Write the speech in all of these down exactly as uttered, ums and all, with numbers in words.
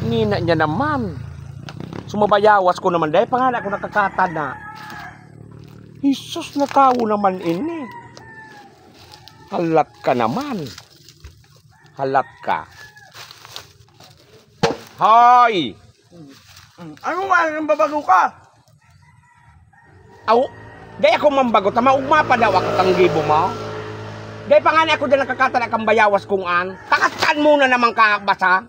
Ngina niya naman. Sumabayawas ko naman, dai pa nga ako nakakatana. Jesus, na tawo naman ini. Halat ka naman. Halat ka. Hoy! Mm. Ano nga, nagbabago ka? Aw, dai ako mambago, ta maugma pa daw ako kan gibo mo. Dai pa ngani ako diyan nakakatana kan bayawas kung an. Takas kan muna naman ka basa.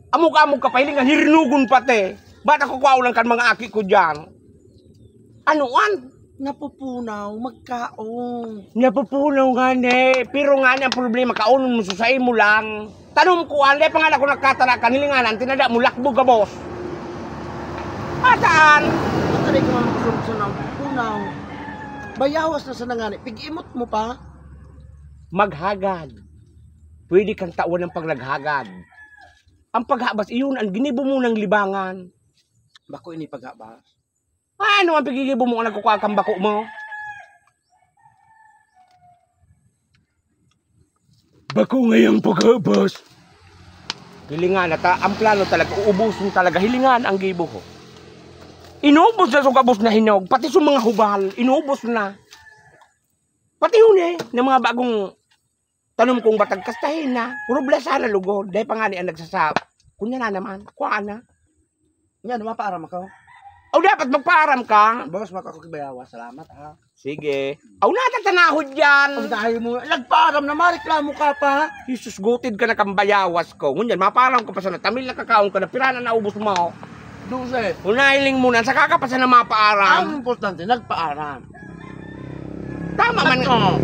Amog-amog ka pa, hiling nga hirnugon pati. Ba't ako kwaw lang kan mga aki ko diyan? Ano an? Napupunaw, magkaon. Napupunaw ngani, pero ngani ang problema, kaonon mo, susay mo lang. Tanom ko, anday pa nga ako nagkatara kan hilinganan, tinada mo, lakbo gabos. Ataan? Matali ko ang kusog sa napupunaw. Bayawas na sa nangani, pig-imot mo pa? Maghagad. Pwede kang tawan ng pag naghagad. Ang paghabas, iyon ang ginibo mo ng libangan. Bako ini paghabas. Ano ang pigigibo mo nga nagkukwa kang bako mo? Bako ngayang paghabas. Hilingan na ta, ang plano talaga, uubusin talaga, hilingan ang gibo ko. Inubos na so gabos na hinog, pati so mga hubal, inubos na. Pati yun eh, ng mga bagong tanom kong batag kastahin na, puro blasa na lugod, dahil pa nga ni ang nagsasab. Kunya na naman, kuha na. Yan, mapaaram ako. O dapat magpaaram ka. Boss, maka ako kibayawa. Salamat, ha. Sige. Aw, natatanahod yan. Ang dahil mo, nagpaaram na, mareklamo ka pa. Jesus, gutid ka na kang bayawas ko. Ngunyan, mapaaram ka pa sana. Tamil na kakaon ka na, pirana na ubos mo. Dose. Unahiling mo na, saka ka pa sana mapaaram. Ang importante, nagpaaram. Tama man. Ano?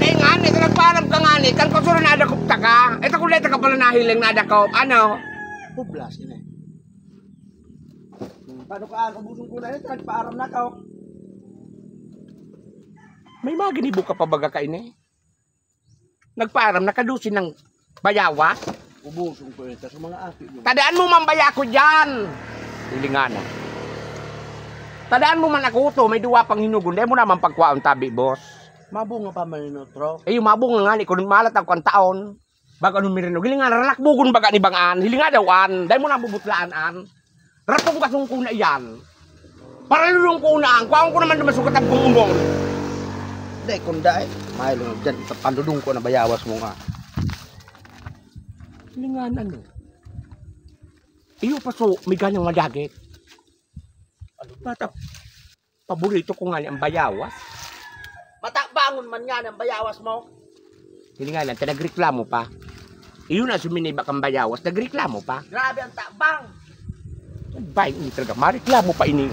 Eh, ngani, ito nagpaaram ka ngani, kan kusuro na adakop ta ka. Ito kung dito ka pala nahiling na adakop. Ano? Publas, yun eh. Hmm, paano ka, ang ubuson ko na yun, nagpaaram na ka, oh. May mga ginibo ka pa baga ka ini? Nagpaaram na ka dosi ng bayawas? Ubuson ko yun, tas mga aki mo. Tadaan mo man baya ko dyan! Hilingan na. Tadaan mo man ako to, may duwa pang hinugon. Dahil mo naman pagkwaon tabi, boss. Mabunga pa man yun, otro. Eh, yung mabunga nga ni, kung malat ako ang taon. Baga nun mirino, hilingan, ralakbugon baga ni Bangaan. Hilinga daw an, dahil mo nabubutlaan an. Ratong kasong ko na iyan. Paralulong ko na an, kwaon ko naman duman sugat ang pungumon. Dai, kung dai, mailong dyan, pandudong ko na bayawas mo nga. Hilingan ano? Iyo pa so, may ganyang madagit. Bata, paborito ko nga ni ang bayawas. Matabangon man nga ang bayawas mo. Hilingan lang, ta nagreklamo pa. Iyon ang suminiba kang bayawas, nagreklamo pa. Grabe ang tabang. Bay, ini talaga, mareklamo pa ini.